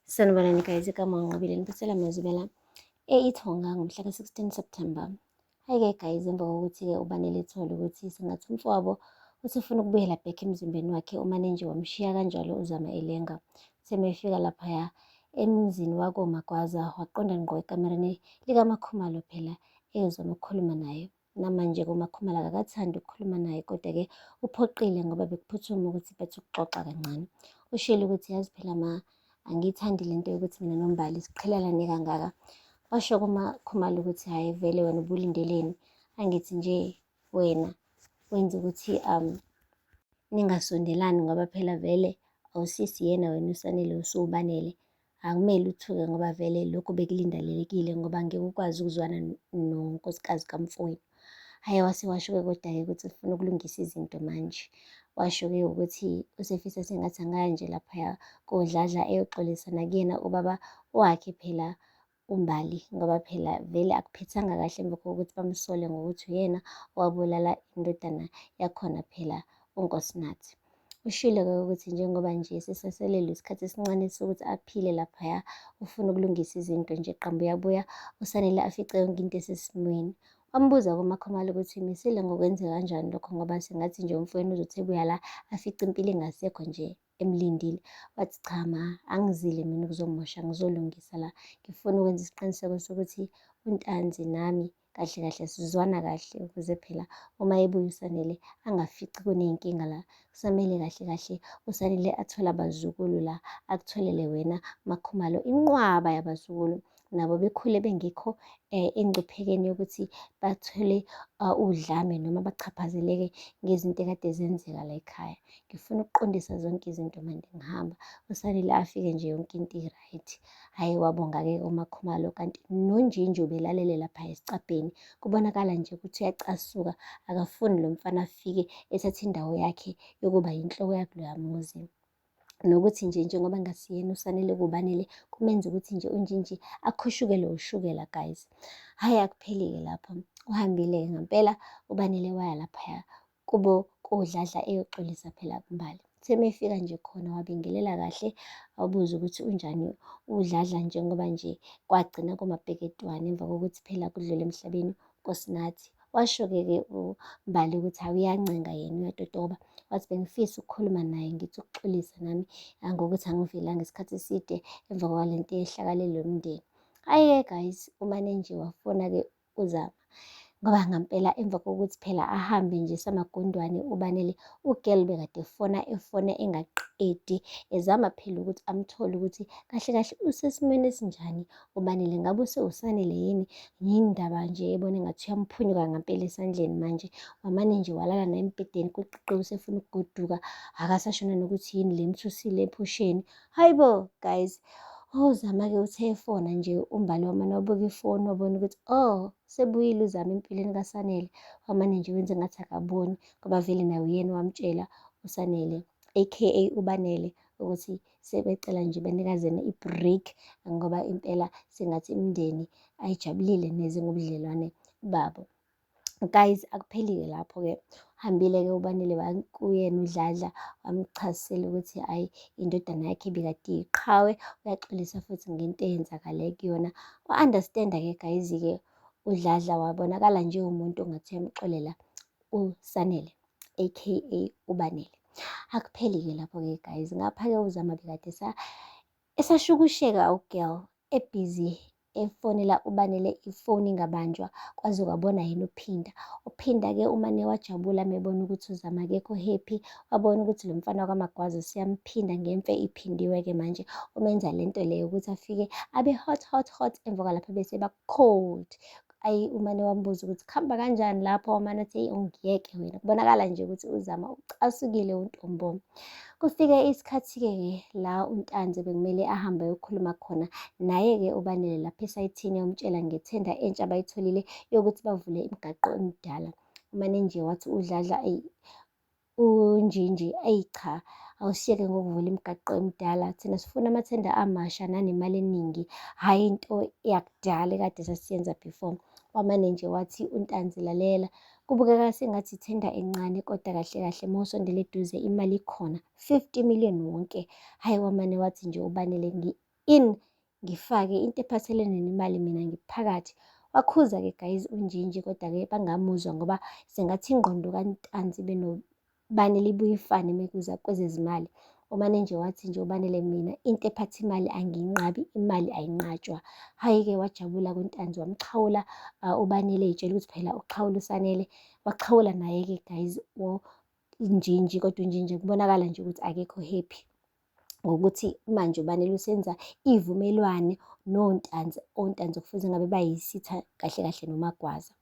Sanibonani guys, igama uNqobile niphathela amazwi e-Ithonga ngomhla ka-16 September. Hhayi-ke guys, emva kokuthi-ke uBanele ethole ukuthi sengathi umfowabo usefuna ukubuyela back emzimbeni wakhe, umane nje wamshiya kanjalo uZama elenga. Uthe uma efika laphaya emzini wakoMagwaza waqonda ngqo ekamereni likaMakhumalo phela eyozama ukukhuluma naye. Namanje kuMakhumalo akakathandi ukukhuluma naye kodwa-ke uphoqile ngoba bekuphuthuma ukuthi bethi ukuxoxa kancane. Ushilo ukuthi yazi phela ma angiyithandi le nto yokuthi mina noMbali siqhelelane kangaka. Washo kuMakhumalo ukuthi hhayi vele wena ubulindeleni, angithi nje wena wenza ukuthi ningasondelani ngoba phela vele awusisi yena wena uSanele usuwuBanele. Akumele uthuke ngoba vele lokhu bekulindelekile ngoba ngeke ukwazi ukuzwana nonkosikazi kamfowenu. Hhayi wase washo-ke kodwa-ke ukuthi ufuna ukulungisa izinto manje. Washo-ke ukuthi usefisa sengathi angaya nje laphaya koDladla eyoxolisa nakuyena ubaba wakhe phela uMbali ngoba phela vele akuphethanga kahle emva kokuthi bamsole ngokuthi uyena owabulala indodana yakhona phela uNkosinathi. Ushilo-ke ukuthi njengoba nje sesaselelwe isikhathi esincane sokuthi aphile laphaya, ufuna ukulungisa izinto nje qambu uyabuya uSanele afice yonke into esesimweni. Wambuza kuMakhumalo ukuthi uyimisele ngokwenze kanjani lokho ngoba sengathi nje umfowenu uzothi ebuya la afice impilo ingasekho nje emlindile. Wathi cha ma, angizile mina ukuzomosha ngizolungisa la. Ngifuna ukwenza isiqiniseko sokuthi uNtanzi nami kahle kahle sizwana kahle ukuze phela uma ebuya uSanele angafici kuney'nkinga la. Kusamele kahle kahle uSanele athole abazukulu la, akutholele wena MaKhumalo inqwaba yabazukulu nabo bekhule bengekho engcuphekeni yokuthi bathole udlame noma bachaphazeleke ngezinto ekade zenzeka la ekhaya. Ngifuna ukuqondisa zonke izinto manje ngihamba. USanele afike nje yonke into i-right. Hhayi wabonga-ke uMakhumalo kanti noNjinji ubelalele lapha esicabheni. Kubonakala nje ukuthi uyacasuka, akafuni lo mfana afike ethathe indawo yakhe yokuba yinhloko yakuloya muzi. Nokuthi nje njengoba ngasiyena uSanele kuBanele kumenza ukuthi nje uNjinji akhushukelwe ushukela guys. Hhayi akupheli-ke lapho, uhambile-ke ngampela uBanele waya laphaya kubo koDladla eyoxolisa phela kuMbali. Uthe uma efika nje khona wabingelela kahle, wabuza ukuthi unjani uDladla njengoba nje kwagcina kumapeketwane emva kokuthi phela kudlule emhlabeni uNkosinathi. Washo-ke ke uMbali ukuthi hhayi uyancenga yena uyatotoba. Wathi bengifisa ukukhuluma naye ngithi ukuxolisa nami ngokuthi angivelanga isikhathi eside emva kwale nto eyehlakalele umndeni. Hhayi-ke guys, umane nje wafona-ke uZama. Ngoba ngampela emva kokuthi phela ahambe nje samagundwane uBanele, ugirl bekade efona efona engaqedi, ezama phela ukuthi amthole ukuthi kahle kahle usesimweni esinjani uBanele, ngabe usewuSanele yini? Yini ndaba nje ebona engathi uyamphunyuka ngampela esandleni manje. Wamane nje walala naye embhedeni kuqiqi usefuna ukugoduka, akasasho nanokuthi yini le emthusile ephusheni. Hayi bo guys, uZama-ke uthe efona nje uMbali wamane wabuka ifoni wabona ukuthi oh sebuyile uZama empilweni kaSanele. Wamane nje wenze ngathi akaboni ngoba vele naye uyena owamtshela uSanele aka uBanele ukuthi sebecela nje benikezene i-break ngoba impela sengathi imindeni ayijabulile neze ngobudlelwane babo. Guys, akupheli-ke lapho-ke. Uhambile-ke uBanele kuyena uDladla wamchazisela ukuthi hhayi indodana yakhe ibikade iyiqhawe, uyaxolisa futhi ngento eyenzakale kuyona. Wa-understand-a-ke guys-ke uDladla wabonakala njengomuntu ongathi uyamxolela uSanele aka uBanele. Akupheli-ke lapho-ke guys, ngapha-ke uZama bekade esashukusheka u-girl ebhizi efonela uBanele ifoni ingabanjwa kwaze kwabona yena uPhinda. UPhinda-ke umane wajabula mebona ukuthi uZama akekho happy, wabona ukuthi lo mfana wakwaMagwaza useyamphinda ngemfe iphindiwe-ke manje. Umenza le nto leyo ukuthi afike abe hot hot hot emva kwalapho bese eba cold. Ayi umane wambuza ukuthi kuhamba kanjani lapho, wamane athi eyi ungiyeke wena. Kubonakala nje ukuthi uZama ucasukile untombo. Kufike isikhathi-ke ke la uNtanzi bekumele ahambe ayokhuluma khona naye-ke uBanele lapha esayithini eyomtshela ngethenda entsha abayitholile yokuthi bavule imigaqo emidala. Umane nje wathi uDladla eyi uNjinji eyi cha awusiyeke ngokuvula imigaqo emidala thina sifuna amathenda amasha nanemali eningi hhayi into yakudala ekade sasiyenza before. Wamane nje wathi uNtanzi lalela kubukeka sengathi ithenda encane kodwa kahle kahle uma usondela eduze imali ikhona 50 million wonke. Hhayi wamane wathi nje uBanele in ngifake into ephathelene nemali mina ngiphakathi. Wakhuza-ke guys uNjinji kodwa-ke bangamuzwa ngoba sengathi ingqondo kaNtanzi benoBanele ibuye ifane mekuza kwezezimali. Umane nje wathi nje uBanele mina into ephatha imali angiyinqabi, imali ayinqatshwa. Hhayi-ke wajabula kuNtanzi wamxhawula uBanele ey'tshela ukuthi phela uxhawula uSanele. Waxhawula naye-ke guys uNjinji kodwa uNjinji kubonakala nje ukuthi akekho happy ngokuthi manje uBanele usenza iy'vumelwane noNtanzi, oNtanzi kufuze ngabe bayisitha kahle kahle noMagwaza.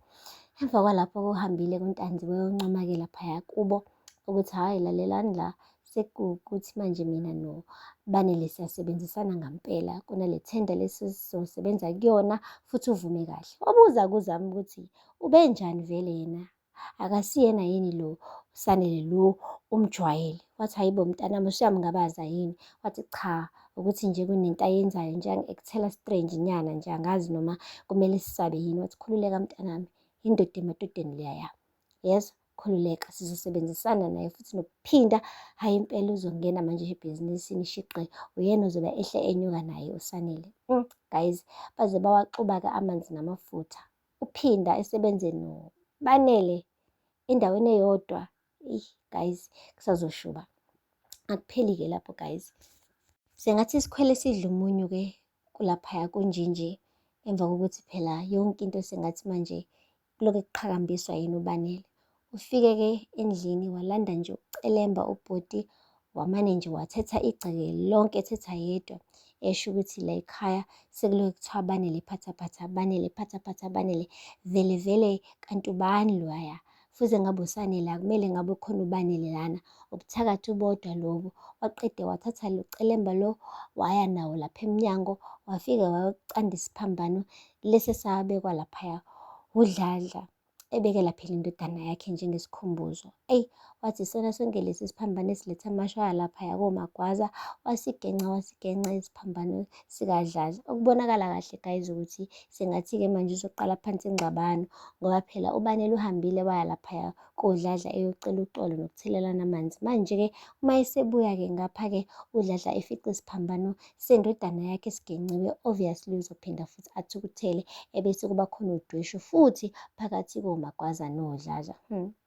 Emva kwalapho kuhambile kuNtanzi bayoncoma-ke laphaya kubo ukuthi hhayi lalelani la sekuwukuthi manje mina noBanele siyasebenzisana ngampela kunale thenda lesizosebenza kuyona futhi uvume kahle. Wabuza kuZama ukuthi ubenjani vele yena akasiyena yini lo Sanele lo umjwayele? Wathi hayi bo mntanami usuyamngabaza yini? Wathi cha ukuthi nje kunento ayenzayo nje ekuthela strange nyana nje angazi noma kumele sisabe yini. Wathi khululeka mntanami, indoda emadodeni leya. Yezwa khululeka sizosebenzisana naye futhi nokuphinda hhayi impela uzongena manje ebhizinisini shiqe uyena ozobe ehle enyuka naye uSanele. Guys baze bawaxuba-ke amanzi namafutha. Uphinda esebenze noBanele endaweni eyodwa. Eyi guys kusazoshuba. Akupheli-ke lapho guys. Sengathi isikhwele sidla umunyu-ke kulaphaya kunjinji emva kokuthi phela yonke into sengathi manje kulokhu kuqhakambiswa yena uBanele. Ufike-ke endlini walanda nje ucelemba ubhuti wamane nje wathetha igceke lonke ethetha yedwa esho ukuthi la ekhaya sekulokhu kuthiwa Banele phathaphatha, Banele phathaphatha, Banele vele vele kanti ubani loya? Fuze ngabe uSanele akumele ngabe ukhona uBanele lana, ubuthakathi bodwa lobu. Waqede wathatha lo celemba lo waya nawo lapha emnyango wafike wayocanda isiphambano lesi esabekwa laphaya uDladla. Ebekela phela indodana yakhe njengesikhumbuzo. Eyi, wathi isona sonke lesi siphambano esiletha amashwa alaphaya koMagwaza, wasigenca wasigenca isiphambano sikaDladla. Okubonakala kahle guys ukuthi sengathi-ke manje uzoqala phansi ingxabano ngoba phela uBanele uhambile waya laphaya koDladla eyocela uxolo nokuthelelana amanzi. Manje-ke uma esebuya-ke ngapha-ke uDladla efice isiphambano sendodana yakhe esigenciwe obviously uzophinda futhi athukuthele ebese kuba khona udweshu futhi phakathi koMagwaza noDladla.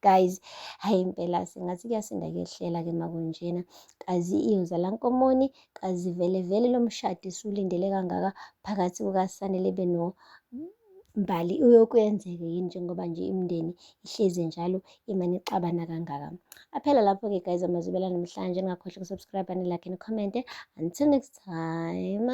Guys, hhayi impela sengathi kuyasinda kuyehlela-ke makunjena. Kazi iyozala nkomoni, kazi vele vele lo mshado esiwulindele kangaka phakathi kukaSanele beno Mbali uyokwenzeka yini njengoba nje imindeni ihlezi njalo imane ixabana kangaka. Aphela lapho-ke guys amazwibela namhlanje, ningakhohlwa ukusubscribe, nilike, nikhomente. Until next time.